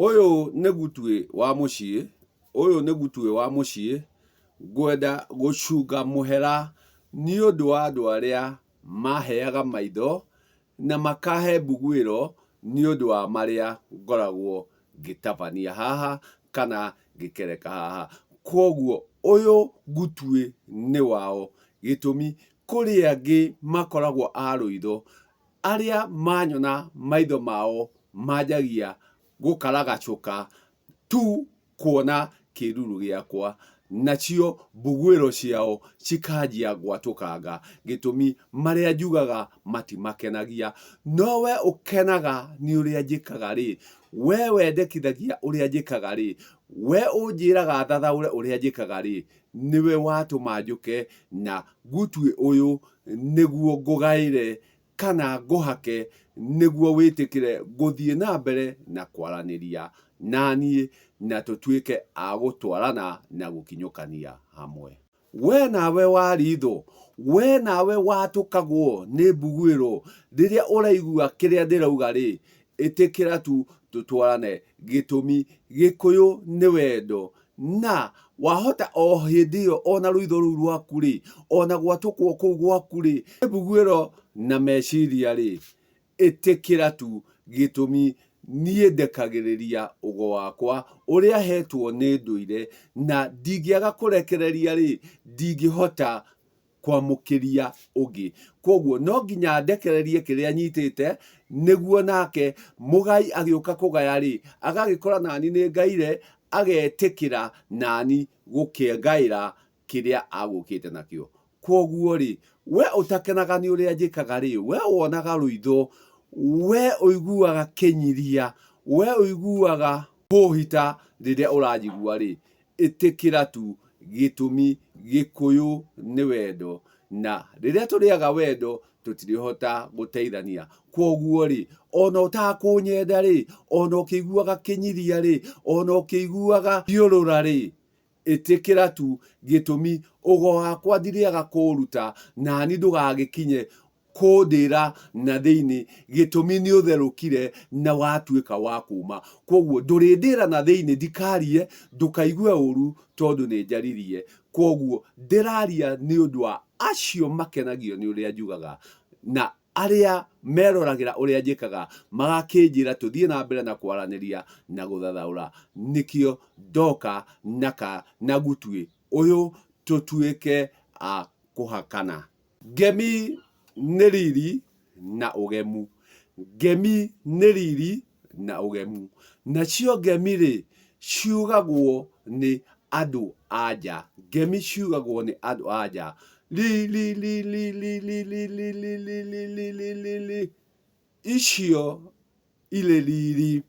Ũyũ nĩ gutuĩ wa mũciĩ, ũyũ nĩ gutuĩ wa mũciĩ, ngwenda gũcunga mũhera nĩũndũ wa andũ arĩa maheaga maitho na makahe mbuguĩro nĩũndũ wa marĩa ngoragwo ngĩtabania haha kana ngĩkereka haha. Kwoguo ũyũ gutuĩ nĩ wao, gĩtũmi kũrĩ angĩ makoragwo a rũitho Arĩa manyona maitho mao manjagia gũkaragacũka tu kuona kĩruru gĩakwa, nacio mbuguĩro ciao cikanjia gwatũkanga, gĩtũmi marĩa njugaga matimakenagia. No wee ũkenaga nĩ ũrĩa njĩkaga-rĩ, wee wendekithagia ũrĩa njĩkaga-rĩ, wee ũnjĩraga thathaũre ũrĩa njĩkaga-rĩ, nĩwe watũma njũke na gutuĩ ũyũ nĩguo ngũgaĩre kana ngũhake nĩguo wĩtĩkĩre gũthiĩ na mbere na kwaranĩria naniĩ na tũtuĩke a gũtwarana na gũkinyũkania hamwe. We nawe wa ritho, we nawe watũkagwo nĩ mbuguĩro rĩrĩa ũraigua kĩrĩa ndĩrauga-rĩ, ĩtĩkĩra tu tũtwarane. Gĩtũmi, Gĩkũyũ nĩ wendo Na wahota o hĩndĩ ĩyo o na rũitho rũu rwaku-rĩ, o na gwatũkwo kũu gwaku-rĩ, mbuguĩro na meciria-rĩ, ĩtĩkĩra tu gĩtũmi niĩ ndekagĩrĩria ũgo wakwa ũrĩa hetwo nĩ ndũire, na ndingĩaga kũrekereria-rĩ, ndingĩhota kwamũkĩria ũngĩ. Kwoguo no nginya ndekererie kĩrĩa nyitĩte nĩguo nake mũgai agĩũka kũgaya-rĩ, agagĩkora nani nĩ ngaire, agetĩkĩra nani gũkĩngaĩra kĩrĩa agũkĩte nakĩo. Kwoguo-rĩ, we ũtakenaga nĩ ũrĩa njĩkaga-rĩ, we wonaga rũitho, we ũiguaga kĩnyiria, we ũiguaga kũhita rĩrĩa ũranjigua-rĩ, Ĩtĩkĩra tu gĩtũmi Gĩkũyũ nĩ wendo na rĩrĩa tũrĩaga wendo tũtirĩhota gũteithania. Kwoguo rĩ, ona ũtakũnyenda rĩ, ona ũkĩiguaga kĩnyiria rĩ, ona ũkĩiguaga thiũrũra rĩ, ĩtĩkĩra tu gĩtũmi ũgo wakwa ndirĩaga kũũruta nani ndũgagĩkinye kũndĩra na thĩinĩ gĩtũmi nĩ ũtherũkire na watuĩka wa kũma. Kwoguo ndũrĩndĩra na thĩinĩ ndikarie ndũkaigue ũru tondũ nĩ njaririe. Kwoguo ndĩraria nĩ ũndũ wa acio makenagio nĩ ũrĩa njugaga na arĩa meroragĩra ũrĩa njĩkaga magakĩnjĩra tũthiĩ na mbere na kwaranĩria na gũthathaũra. Nĩkĩo ndoka na ka na gutuĩ ũyũ tũtuĩke a kũhakana. Ngemi nĩ riri na ũgemu. Ngemi nĩ riri na ũgemu. Nacio ngemi-rĩ, ciugagwo nĩ andũ a nja. Ngemi ciugagwo nĩ andũ a nja. Ri ri ri ri ri ri ri ri ri ri ri ri ri ri ri. Icio irĩ riri.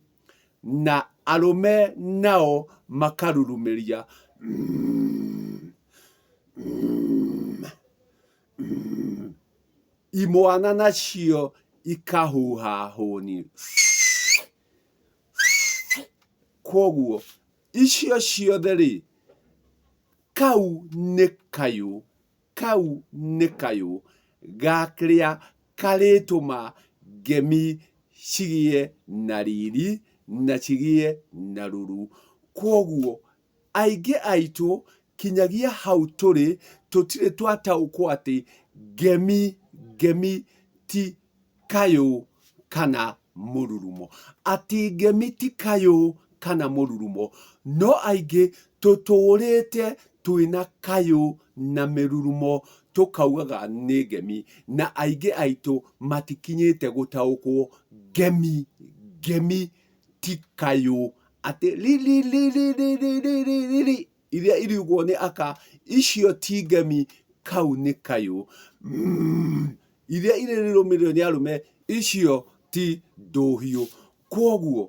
Na arũme nao makarurumĩria mm. Imwana nacio ikahuha hũni. Kwoguo icio ciothe-rĩ, kau nĩ kayũ, kau nĩ kayũ ga kĩrĩa karĩtũma ngemi cigĩe na riri na cigĩe na ruru. Kwoguo Aingĩ aitũ kinyagia hau tũrĩ tũtirĩ twataũkwo atĩ ngemi ngemi ti kayũ kana mũrurumo. Atĩ ngemi ti kayũ kana mũrurumo. No aingĩ tũtũrĩte twĩna kayũ na mĩrurumo tũkaugaga nĩ ngemi. Na aingĩ aitũ matikinyĩte gũtaũkwo ngemi ngemi ti kayũ atĩ ri ri ri ri ri ri ri ri ri ri iria iriugwo nĩ aka icio ti ngemi kau nĩ kayũ mm, iria irĩ rĩrũmĩrĩrwo nĩ arũme icio ti ndũhiũ kwoguo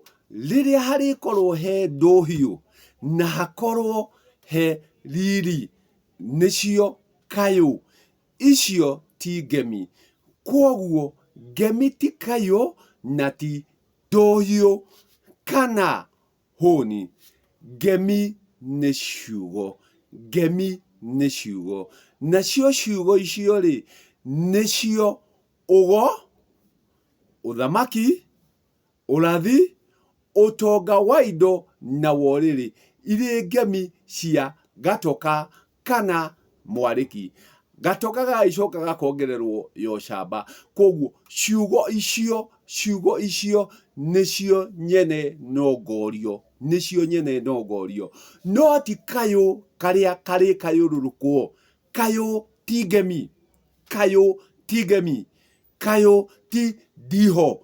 rĩrĩa harĩkorwo he ndũhiũ na hakorwo he riri nĩcio kayũ icio ti ngemi kwoguo ngemi ti kayũ na ti Ndũhiũ kana hũni. Ngemi nĩ ciugo. Ngemi nĩ ciugo. Nacio ciugo icio-rĩ, nĩcio ũgo, ũthamaki, ũrathi, Ũtonga wa indo na worĩrĩ irĩ ngemi cia gatoka kana mwarĩki. Gatoka gagagĩcoka gakongererwo ya ũcamba. Kwoguo ciugo icio, ciugo icio nĩcio nyene nongorio, nĩcio nyene nongorio. No ti kayũ karĩa karĩkayũrũrũkwo. Kayũ ti ngemi, kayũ ti ngemi, kayũ ti ndiho.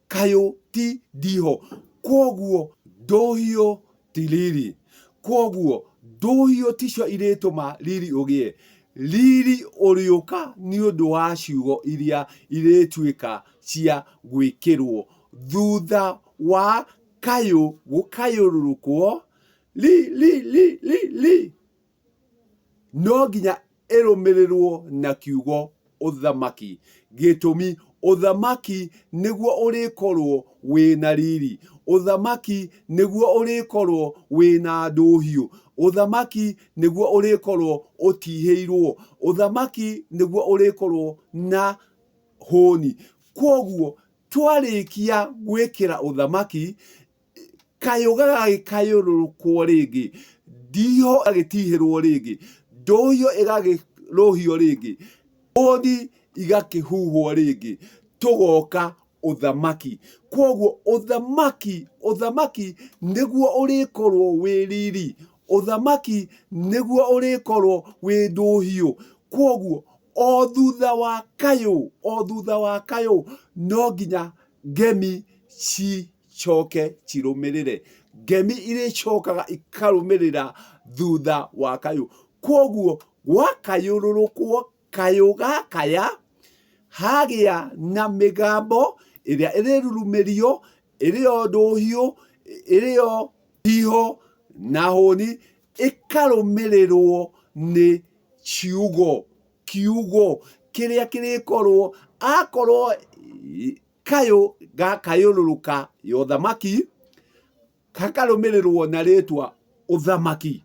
Kayũ ti ndiho. Kwoguo ndũhiũ ti riri. Kwoguo ndũhiũ ticio irĩtũma riri ũgĩe. Riri ũrĩũka nĩ ũndũ wa ciugo iria irĩtuĩka cia gwĩkĩrwo thutha wa kayũ gũkayũrũrũkwo li li li li li. No nginya ĩrũmĩrĩrwo na kiugo ũthamaki. Gĩtũmi, ũthamaki nĩguo ũrĩkorwo wĩna riri. Ũthamaki nĩguo ũrĩkorwo wĩna ndũhiũ. Ũthamaki nĩguo ũrĩkorwo ũtihĩirwo. Ũthamaki nĩguo ũrĩkorwo na hũni. Kwoguo twarĩkia gwĩkĩra ũthamaki, kayũ gagagĩkayũrũrũkwo rĩngĩ, ndiho ĩgagĩtihĩrwo rĩngĩ, ndũhiũ ĩgakĩrũhio rĩngĩ, hũni igakĩhuhwo rĩngĩ, tũgoka ũthamaki. Kwoguo ũthamaki, ũthamaki nĩguo ũrĩkorwo wĩ riri, ũthamaki nĩguo ũrĩkorwo wĩ ndũhiũ. Kwoguo o thutha wa kayũ, o thutha wa kayũ no nginya ngemi ci coke cirũmĩrĩre. Ngemi irĩcokaga ikarũmĩrĩra thutha wa kayũ. Kwoguo gwakayũrũrũkwo kayũ gakaya, hagĩa na mĩgambo ĩrĩa ĩrĩrurumĩrio, ĩrĩ yo ndũhiũ, ĩrĩ yo hiho na hũni, ĩkarũmĩrĩrwo nĩ ciugo, kiugo kĩrĩa kĩrĩkorwo akorwo Kayũ gakayũrũrũka ya ũthamaki, gakarũmĩrĩrwo na rĩtwa ũthamaki.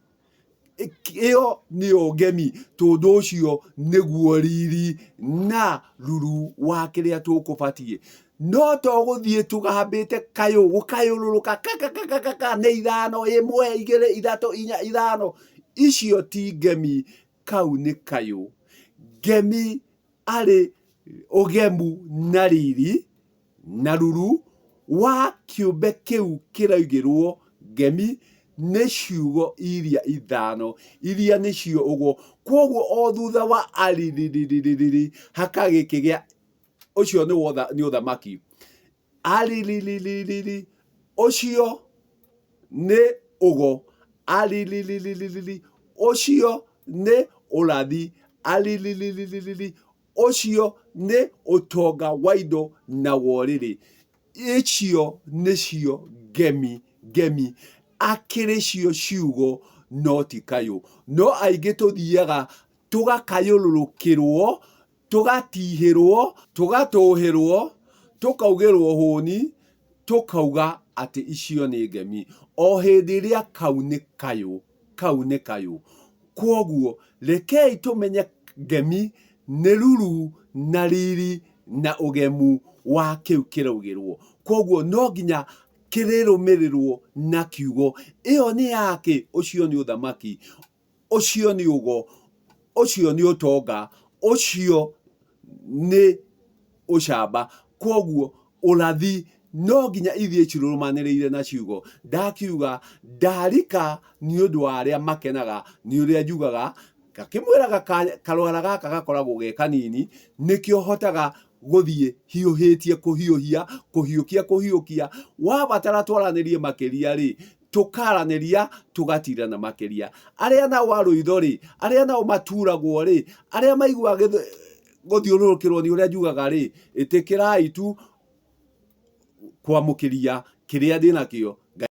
Ĩyo nĩyo ngemi, tondũ ũcio nĩguo riri na ruru wa kĩrĩa tũkũbatiĩ. No to gũthiĩ tũgambĩte kayũ, gũkayũrũrũka kakakakaka nĩ ithano, ĩmwe, igĩrĩ, ithatũ, inya, ithano. Icio ti ngemi, kau nĩ kayũ. Ngemi arĩ ũgemu na riri na ruru wa kĩũmbe kĩu kĩraigĩrwo ngemi nĩ ciugo iria ithano iria nĩcio ũguo. Kwoguo o thutha wa aririririri hakagĩkĩgĩa ũcio nĩ nĩ ũthamaki. Aririririri ũcio nĩ ũgo. Aririririri ũcio nĩ ũrathi. Aririririri ũcio nĩ ũtonga wa indo na worĩrĩ. Icio nĩcio ngemi ngemi. Akĩrĩ cio ciugo no ti kayũ. No aingĩ tũthiaga tũgakayũrũrũkĩrwo tũgatihĩrwo, tũgatũhĩrwo, tũkaugĩrwo hũni, tũkauga atĩ icio nĩ ngemi. O hĩndĩ ĩrĩa kau nĩ kayũ, kau nĩ kayũ. Kwoguo rekei tũmenye ngemi nĩ ruru na riri na ũgemu wa kĩu kĩraugĩrwo. Kwoguo no nginya kĩrĩrũmĩrĩrwo na kiugo. Ĩyo nĩ yakĩ? Ũcio nĩ ũthamaki. Ũcio nĩ ũgo, ũcio nĩ ũtonga, ũcio nĩ ũcamba. Kwoguo ũrathi no nginya ithiĩ cirũmanĩrĩire na ciugo. Ndakiuga ndarika nĩ ũndũ wa arĩa makenaga nĩ ũrĩa njugaga, ngakĩmwĩraga karwara gaka gakoragwo ge kanini, nĩkĩo hotaga gũthiĩ hiũhĩtie kũhiũhia, kũhiũkia kũhiũkia. Wabatara twaranĩrie makĩria rĩ, tũkaranĩria tũgatirana makĩria. Arĩa nao a rũitho-rĩ, arĩa nao maturagwo-rĩ, arĩa maiguaga gũthiũrũrũkĩrwo nĩ ũrĩa njugaga-rĩ, ĩtĩkĩrai tu kwamũkĩria kĩrĩa ndĩnakĩo.